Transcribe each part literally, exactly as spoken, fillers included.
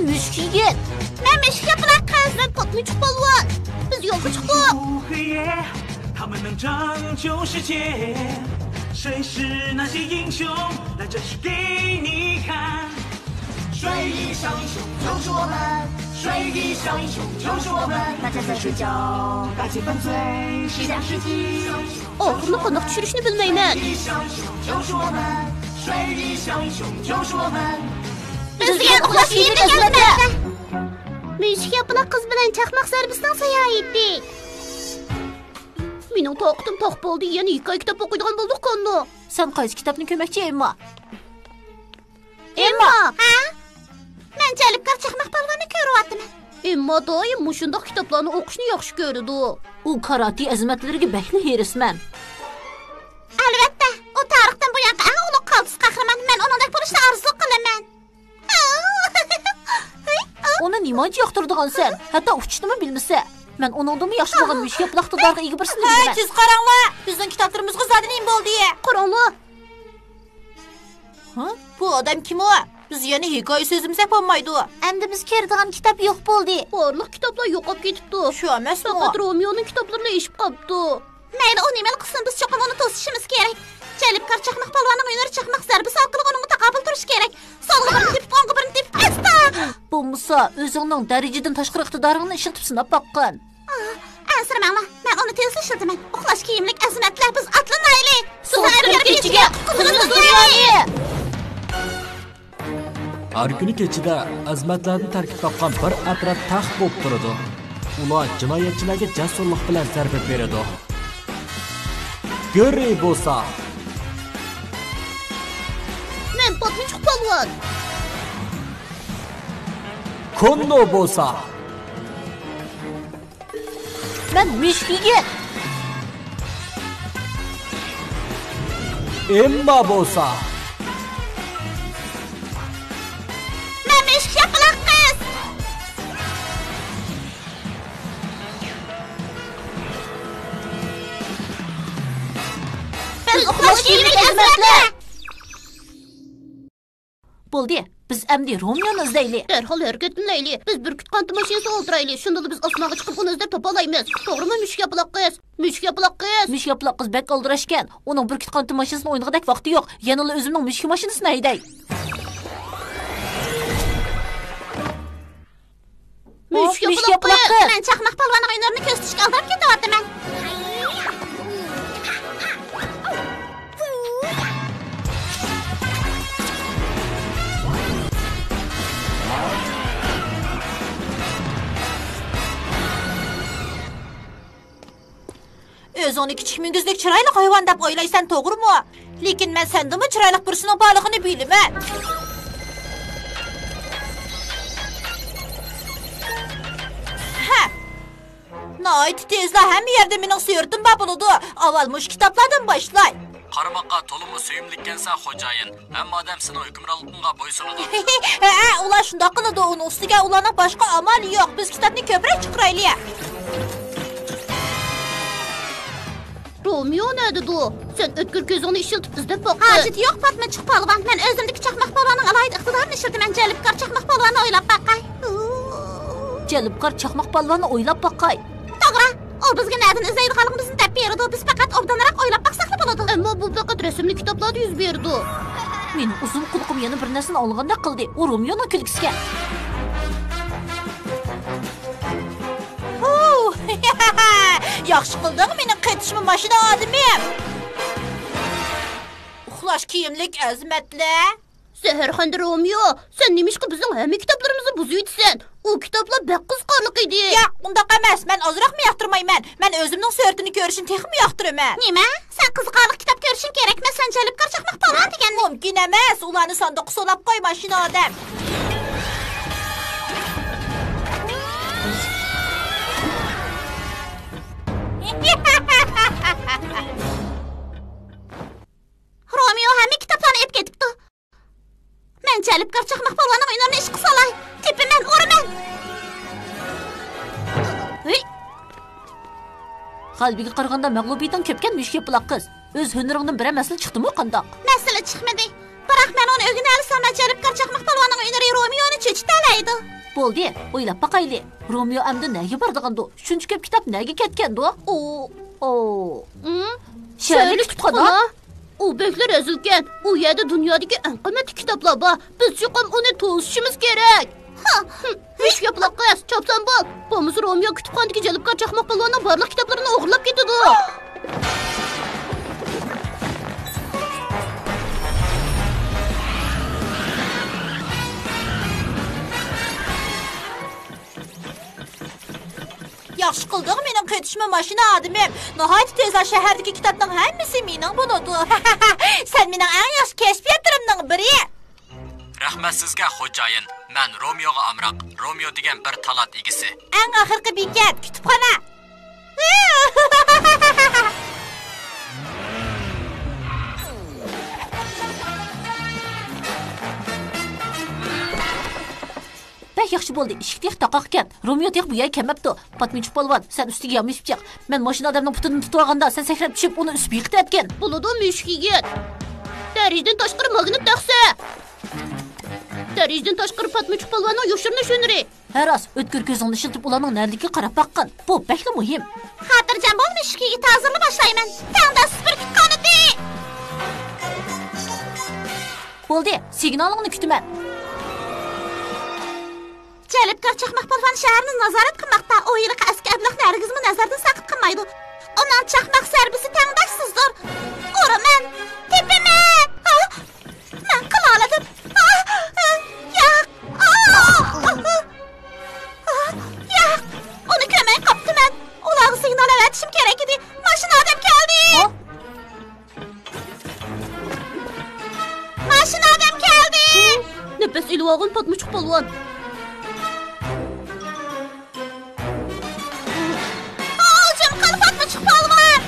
مۈشۈك يىگىت. مەن مۈشۈك ياپىلاق قىز. مەن پاتمىچۇق پالۋان. بىز يولغا چىقتۇق. 他们能拯救世界，谁是那些英雄？那正是给你看。水翼小英雄就是我们，水翼小英雄就是我们，大家在睡觉，打起烽子，谁家世纪？ ئاخىرىنى قانداق چۈشۈرۈشنى بىلمەيمەن. بىز دېگەن ئۇخلاش كىيىملىك ئەزىمەتلەر. مۈشۈك ياپىلاق قىز بىلەن چاقماق زەربىسىنىڭ ساياھىتى. مېنىڭ تاقىتىم تاق بولدى، يەنە ھېكايە كىتاب ئوقۇيدىغان بولدۇق قانۇ. سەن قايسى كىتابنى كۆرمەكچى، ئېمما؟ ئېمما! ھە؟ مەن جەلپكار چاقماق پالۋاننى كۆرۈۋاتىمەن. ئېمما دائىم مۇشۇنداق كىتابلارنى ئوقۇشنى ياخشى كۆرىدۇ. ئۇ كاراتې ئەزىمەتلىرىگە بەكلا ھېرىسمەن. ئەلۋەتتە، ئۇ تارىختىن بۇيانقى ئەڭ ئۇلۇغ قالتىس قەھرىمان. مەن ئۇنىڭدەك بولۇشنى ئارزۇ قىلىمەن. ئۇنى نېمانچە ياقتۇرىدىغانسەن؟ ھەتتا ئۇچۇشنىمۇ بىلمىسە. مەن ئۇنىڭدىنمۇ ياخشى بولغان مۈشۈك ياپىلاق ئىقتىدارىغا ئىگە بىرسىنى بىلىمەن. تېز قاراڭلار! بىزنىڭ كىتابلىرىمىزغا زادى نېمە بولدى؟ قاراڭلار! ھە؟ بۇ ئادەم كىم ئۇ؟ بىز يەنە ھېكايە سۆزلىمىسەك بولمايدۇ. ئەمدى بىز كىرىدىغان كىتاب يوق بولدى. بارلىق كىتابلار يوقاپ كېتىپتۇ. شۇ ئەمەسمۇ؟ پەقەت رومېونىڭ كىتابلىرىلا ئېشىپ قاپتۇ. مەيلى، ئۇ نېمىلا قىلسۇن، بىز چوقۇم ئۇنى توسۇشىمىز كېرەك. جەلپكار چاقماق پالۋاننىڭ ھۈنىرى چاقماق زەربىسى ئارقىلىق ئۇنىڭغا تاقابىل تۇرۇش كېرەك. سولغا بىرنى تېپىپ، ئوڭغا بىرنى تېپىپ، ئاستا! بولمىسا، ئۆزۈڭنىڭ دەرىجىدىن تاشقىرى ئىقتىدارىڭنى ئىشلىتىپ سىناپ باققىن. ئەنسىرىمەڭلار، مەن ئۇنى تېزلا ئىشلىتىمەن. ئۇخلاش كىيىملىك ئەزىمەتلەر، بىز ئاتلىنايلى! سۇلتان ئەركىچىگە قۇتۇلدۇرۇش دۇنيانى! ھەر كۈنى كېچىدە ئەزىمەتلەردىن تەركىب تاپقان بىر ئەترەت تەخت بولۇپ تۇرىدۇ. ئۇلار جىنايەتچىلەرگە جەسۇرلۇق بىلەن زەربە بېرىدۇ. گۆرى بولسا، مەن پاتمىچۇق پالۋان. كوننو بولسا، مەن مۈشۈك يىگىت. ئېمما بولسا، مەن مۈشۈك ياپىلاق قىز. بىز ئۇخلاش كىيىملىك ئەزىمەتلەر. بولدى، بىز ئەمدى رومېونى ئىزدەيلى. دەرھال ھەرىكەتلىنەيلى. بىز بۈركۈت قانتى ماشىنىسىغا ئولتۇرايلى. شۇندىلا بىز ئاسمانغا چىقىپ ئۇنى ئىزدەپ تاپالايمىز. توغرىمۇ، مۈشۈك ياپىلاق قىز؟ مۈشۈك ياپىلاق قىز! مۈشۈك ياپىلاق قىز بەك ئالدىراشكەن. ئۇنىڭ بۈركۈت قانتى ماشىنىسىنى ئوينىغۇدەك ۋاقتى يوق. يەنىلا ئۆزۈمنىڭ مۈشۈك ماشىنىسىنى ھەيدەي. مۈشۈك ياپىلاق قىز! مەن چاقماق پالۋاننىڭ ھۈنىرىنى كۆرسىتىشكە ئالدىراپ كېتىۋاتىمەن. ئۆزۈڭنى كىچىك مۈڭگۈزدەك چىرايلىق ھايۋان دەپ ئويلايسەن، توغرىمۇ؟ لېكىن مەن سەندىنمۇ چىرايلىق بىرسىنىڭ بارلىقىنى بىلىمەن. ھە! ناھايىتى تېزلا ھەممە يەردە مېنىڭ سۈرىتىم بار بولىدۇ. ئاۋۋال مۇشۇ كىتابلاردىن باشلاي. قارىماققا تولىمۇ سۆيۈملۈككەنسەن، خوجايىن. ھەممە ئادەم سېنىڭ ھۆكۈمرانلىقىڭغا بويسۇنىدۇ. ھە، ئۇلار شۇنداق قىلىدۇ. ئۇنىڭ ئۈستىگە ئۇلارنىڭ باشقا ئامالى يوق. بىز كىتابنى كۆپرەك چىقىرايلى. رومېو نەدىدۇ؟ سەن ئۆتكۈر كۆزۈڭنى ئىشلىتىپ ئىزدەپ باققىن. ھاجىتى يوق، پاتمىچۇق پالۋان. مەن ئۆزۈمدىكى چاقماق پالۋاننىڭ ئالاھىدە ئىقتىدارىنى ئىشلىتىمەن. جەلپكار چاقماق پالۋاننى ئويلاپ باقاي. جەلپكار چاقماق پالۋاننى ئويلاپ باقاي. توغرا. ئۇ بىزگە نەدىن ئىزدەيدىغانلىقىمىزنى دەپ بېرىدۇ. بىز پەقەت ئوبدانراق ئويلاپ باقساقلا بولىدۇ. ئەمما بۇ پەقەت رەسىملىك كىتابلاردا يۈز بېرىدۇ. مېنىڭ ئۇزۇن قۇلىقىم يەنە بىر نەرسىنى ئاڭلىغاندەك قىلدى. ئۇ رومېونىڭ كۈلكىسىكەن. ھۇ! ياخشى قىلدىڭ، مېنىڭ قېتىشما ماشىنا ئادىمىم. ئۇخلاش كىيىملىك ئەزىمەتلەر. زەھەرخەندە رومېو، سەن نېمىشقا بىزنىڭ ھەممە كىتابلىرىمىزنى بۇزۇۋېتىسەن؟ ئۇ كىتابلار بەك قىزىقارلىق ئىدى. ياق، ئۇنداق ئەمەس. مەن ئازراقمۇ ياقتۇرمايمەن. مەن ئۆزۈمنىڭ سۈرىتىنى كۆرۈشنى تېخىمۇ ياقتۇرىمەن. نېمە؟ سەن قىزىقارلىق كىتاب كۆرۈشۈڭ كېرەكمەس، سەن جەلپكار چاقماق پالۋان دېگەننى. مۇمكىن ئەمەس. ئۇلارنى ساندۇققا سولاپ قوي، ماشىنا ئادەم. رومېو ھەممە كىتابلارنى ئېلىپ كېتىپتۇ. مەن جەلپكار چاقماق پالۋاننىڭ ھۈنىرىنى ئىشقا سالاي. تېپىمەن، ئۇرىمەن. ھېي! غەلىبىگە قارىغاندا مەغلۇبىيىتىڭ كۆپكەن، مۈشۈك ياپىلاق قىز. ئۆز ھۈنىرىڭدىن بىرەر مەسىلە چىقتىمۇ قانداق؟ مەسىلە چىقمىدى. بىراق مەن ئۇنى ئۆگىنەلىسەم، جەلپكار چاقماق پالۋاننىڭ ھۈنىرى رومىيونى چېچىۋېتەلەيدۇ. بولدى، ئويلاپ باقايلى. رومىيو ئەمدى نەگە بارىدىغاندۇ؟ شۇنچە كۆپ كىتاب نەگە كەتكەندۇ؟ ئۇ، ئۇ. ھىم؟ شەھەرلىك كۇتۇپخانا؟ ئۇ بەكلا رەزىلكەن. ئۇ يەردە دۇنيادىكى ئەڭ قىممەتلىك كىتابلار بار. بىز چوقۇم ئۇنى توسۇشىمىز كېرەك. ھا، مۈشۈك ياپىلاق قىز، چاپسان بول! بولمىسا رومىيو كۇتۇپخانىدىكى جەلپكار چاقماق پالۋاننىڭ بارلىق كىتابلىرىنى ئوغرىلاپ كېتىدۇ. ياخشى قىلدىڭ، مېنىڭ قېتىشما ماشىنا ئادىمىم. ناھايىتى تېزلا شەھەردىكى كىتابنىڭ ھەممىسى مېنىڭ بولىدۇ. سەن مېنىڭ ئەڭ ياخشى كەشپىياتلىرىمنىڭ بىرى. رەھمەت سىزگە، خوجايىن. مەن رومىيوغا ئامراق. رومىيو دېگەن بىر تالانت ئىگىسى. ئەڭ ئاخىرقى بېكەت، كۇتۇپخانا. بەك ياخشى بولدى، ئىشىك تېخى تاقاق ئىكەن. رومىيو تېخى بۇ يەرگە كەلمەپتۇ. پاتمىچۇق پالۋان، سەن ئۈستىگە يامىشىپ چىق. مەن ماشىنا ئادەمنىڭ پۇتىدىن تۇتۇۋالغاندا، سەن سەكرەپ چۈشۈپ، ئۇنى ئۈسۈپ يىقىتىۋەتكىن. بولىدۇ، مۈشۈك يىگىت. دەرىجىدىن تاشقىرى ماگنىت تەخسە. دەرىجىدىن تاشقىرى پاتمىچۇق پالۋاننىڭ يوشۇرۇنۇش ھۈنىرى. ھە راست، ئۆتكۈر كۆزۈڭنى ئىشلىتىپ ئۇلارنىڭ نەدىكىگە قاراپ باققىن. بۇ بەكلا مۇھىم. خاتىرجەم بول، مۈشۈك يىگىت، ھازىرلا باشلايمەن. تەڭداشسىز بۈركۈت قانىتى! بولدى، سىگنالىڭنى كۈتىمەن. جەلپكار چاقماق پالۋان شەھەرنى نازارەت قىلماقتا. ئۇ ھېلىقى ئەسكى ئەبلەخنى ھەرگىزمۇ نەزەردىن ساقىت قىلمايدۇ. ئۇنىڭ چاقماق زەربىسى تەڭداشسىزدۇر. ئۇرىمەن، تېپىمەن! ھا؟ مەن قىلالىدىم. ئا، ئا، ياق. ئا، ئا، ئا، ياق. ئۇنى كۆرمەي قاپتىمەن. ئۇلارغا سىگنال ئەۋەتىشىم كېرەك ئىدى. ماشىنا ئادەم كەلدى. ھا؟ ماشىنا ئادەم كەلدى. نەپەس ئېلىۋالغىن، پاتمىچۇق پالۋان. ھۇجۇم قىل، پاتمىچۇق پالۋان.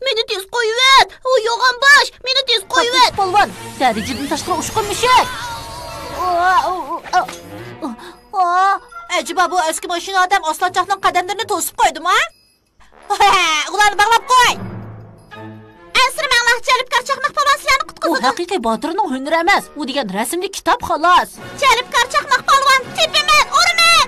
مېنى تېز قويۇۋەت! ئۇ يوغان باش! مېنى تېز قويۇۋەت! پالۋان! دەرىجىدىن تاشقىرى ئۇچقۇن مۈشۈك! ئەجەبا بۇ ئەسكى ماشىنا ئادەم ئاسلانچاقنىڭ قەدەملىرىنى توسۇپ قويدىمۇ؟ ئۇلارنى باغلاپ قوي! ئەنسىرىمەڭلار، جەلپكار چاقماق پالۋان سىلەرنى قۇتقۇزىدۇ! ئۇ ھەقىقىي باتۇرنىڭ ھۈنىرى ئەمەس، ئۇ دېگەن رەسىملىك كىتاب خالاس! جەلپكار چاقماق پالۋان، تېپىمەن، ئۇرىمەن!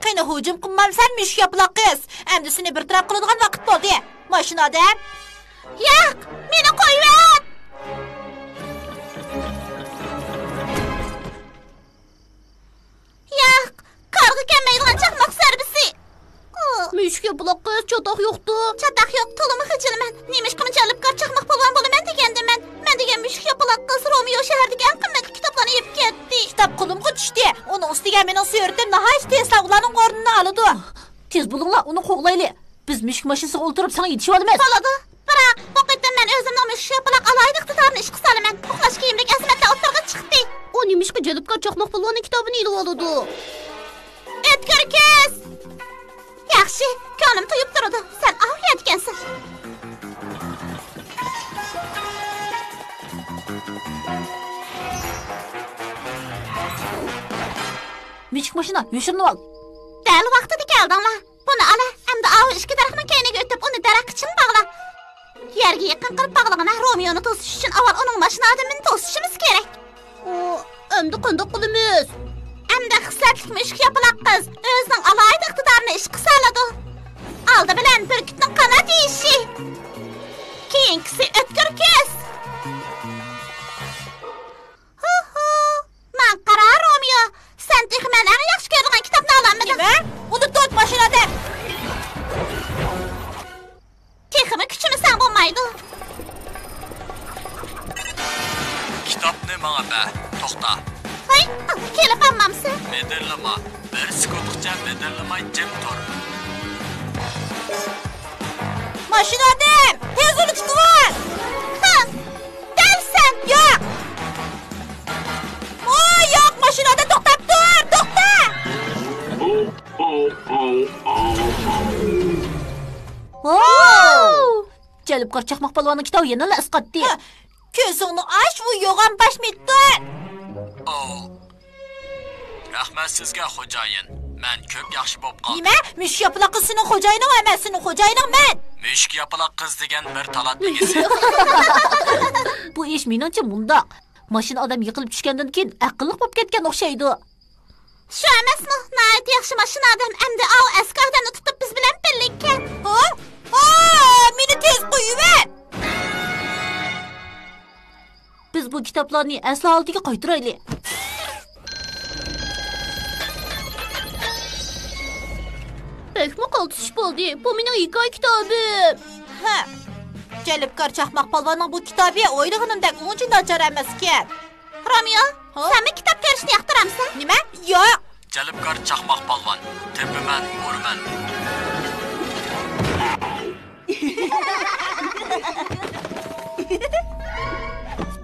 قېنى ھۇجۇم قىلمامسەن، مۈشۈك ياپىلاق قىز؟ ئەمدى سېنى بىر تەرەپ قىلىدىغان ۋاقىت بولدى، ماشىنا ئادەم. ياق، مېنى قويۇۋەت! ياق، كارغا كەلمەيدىغان چاقماق زەربىسى. مۈشۈك ياپىلاق قىز، چاتاق يوقتۇ. چاتاق يوق، تولىمۇ خىجىلمەن. نېمىشقىمۇ جەلپكار چاقماق پالۋان بولىمەن دېگەندىمەن. مەن دېگەن مۈشۈك ياپىلاق قىز رومىيو شەھەردىكى ئەڭ قىممەتلىك كىتابلارنى يەپ كەتتى. كىتاب قولۇمغا چۈشتى. ئۇنىڭ ئۈستىگە مېنىڭ سۈرىتىم ناھايىتى تېزلا ئۇلارنىڭ ئورنىنى ئالىدۇ. تېز بولۇڭلار، ئۇنى قوغلايلى. بىز مۈشۈك ماشىنىسىغا ئولتۇرۇپ ساڭا يېتىشىۋالىمىز. بولىدۇ. بىراق، بۇ قېتىم مەن ئۆزۈمنىڭ مۈشۈك ياپىلاق ئالاھىدە ئىقتىدارىنى ئىشقا سالىمەن. ئۇخلاش كىيىملىك ئەزىمەتلەر ئوتتۇرىغا چىقتى. ئۇ نېمىشقا جەلپكار چاقماق پالۋاننىڭ كىتابىنى ئېلىۋالىدۇ؟ ئۆتكۈر كۆز! ياخشى، كۆڭلۈم تويۇپ تۇرىدۇ. سەن ئاۋۇ يەردىكەنسەن. مۈشۈك ماشىنا، يوشۇرۇنۇۋال! دەل ۋاقتىدا كەلدىڭلار. بۇنى ئالا، ئەمدى ئاۋۇ ئىككى دەرەخنىڭ كەينىگە ئۆتۈپ، ئۇنى دەرەخكە چىڭ باغلا. يەرگە يېقىن قىلىپ باغلىغىنا، رومىيونى توسۇش ئۈچۈن ئاۋۋال ئۇنىڭ ماشىنا ئادىمىنى توسۇشىمىز كېرەك. ئۇ، ئەمدى قانداق قىلىمىز؟ ئەمدى خىسلەتلىك مۈشۈك ياپىلاق قىز ئۆزىنىڭ ئالاھىدە ئىقتىدارىنى ئىشقا سالىدۇ. ئالدى بىلەن بۈركۈتنىڭ قانات يېيىشى. كېيىنكىسى ئۆتكۈر كۆز. ھۇ ھۇ! ماڭا قارا، رومىيو، سەن تېخى مەن ئەڭ ياخشى كۆرىدىغان كىتابنى ئالالمىدىڭ. نېمە؟ ئۇنى تۇت، ماشىنا ئادەم! تېخىمۇ كۈچىمىسەڭ بولمايدۇ. كىتابنى ماڭا بەر، توختا. ھەي، كېلىپ ئالمامسەن؟ مىدىرلىما، بىر سېكۇنتقىچە مىدىرلىماي جىم تۇر. ماشىنا ئادەم، تېز ئۇنى تۇتۇۋال! ھە! دەل سەن! ياق! ئو، ياق، ماشىنادا توختاپ تۇر، توختا! ۋاۋ! جەلپكار چاقماق پالۋاننىڭ كىتابى يەنىلا ئەسقاتتى. ھە، كۆزۈڭنى ئاچ، ئۇ يوغان باش مىدىر! ئاۋ. رەھمەت سىزگە، خوجايىن. مەن كۆپ ياخشى بوپ قالدىم. نېمە؟ مۈشۈك ياپىلاق قىز سېنىڭ خوجايىنىڭ ئەمەس، سېنىڭ خوجايىنىڭ مەن. مۈشۈك ياپىلاق قىز دېگەن بىر تالانتنىڭ ئىسمى. بۇ ئىش مېنىڭچە مۇنداق. ماشىنا ئادەم يىقىلىپ چۈشكەندىن كېيىن ئەقىللىق بولۇپ كەتكەن ئوخشايدۇ. شۇ ئەمەسمۇ؟ ناھايىتى ياخشى ماشىنا ئادەم، ئەمدى ئاۋۇ ئەسكى ئادەمنى تۇتۇپ بىز بىلەن بىللىككەن. ھە؟ ھە، مېنى تېز قويۇۋەت! بىز بۇ كىتابلارنى ئەسلى ھالىتىگە قايتۇرايلى. بەكمۇ قالتىس ئىش بولدى. بۇ مېنىڭ ھېكايە كىتابىم. ھە. جەلپكار چاقماق پالۋاننىڭ بۇ كىتابى ئويلىغىنىمدەك ئۇنچە ناچار ئەمەسكەن. رومىيو، ھە؟ سەنمۇ كىتاب كۆرۈشنى ياقتۇرامسەن؟ نېمە؟ ياق. جەلپكار چاقماق پالۋان، تېپىمەن، ئۇرىمەن.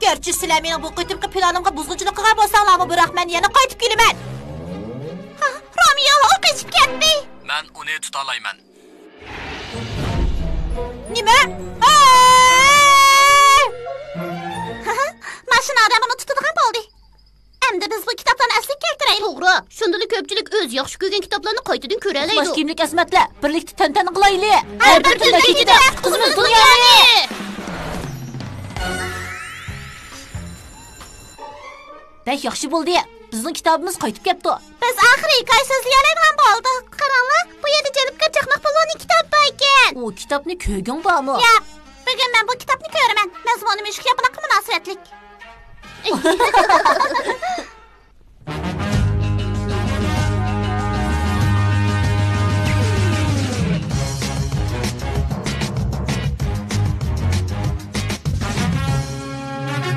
گەرچە سىلەر مېنىڭ بۇ قېتىمقى پىلانىمغا بۇزغۇنچىلىق قىلغان بولساڭلارمۇ، بىراق مەن يەنە قايتىپ كېلىمەن. ھا، رومىيو، ئۇ قېچىپ كەتتى. مەن ئۇنى تۇتالايمەن. نېمە؟ ھەي! ماشىنا ئادەم ئۇنى تۇتىدىغان بولدى. ئەمدى بىز بۇ كىتابلارنى ئەسلىگە كەلتۈرەيلى. توغرا. شۇندىلا كۆپچىلىك ئۆزى ياخشى كۆرگەن كىتابلارنى قايتىدىن كۆرەلەيدۇ. ئۇخلاش كىيىملىك ئەسمەتلەر، بىرلىكتە تەنتەنە قىلايلى. ھەر بىر تۈندە كېچىدە قۇتقۇزىمىز دۇنيانى. بەك ياخشى بولدى. بىزنىڭ كىتابىمىز قايتىپ كەپتۇ. بىز ئاخىرى ھېكايە سۆزلىيەلەيدىغان بولدۇق. قاراڭلار، بۇ يەردە جەلپكار چاقماق پالۋاننىڭ كىتابى باركەن. ئۇ كىتابنى كۆرگۈڭ بارمۇ؟ ياق، بۈگۈن مەن بۇ كىتابنى كۆرىمەن. مەزمۇنى مۈشۈك ياپىلاققا مۇناسىۋەتلىك.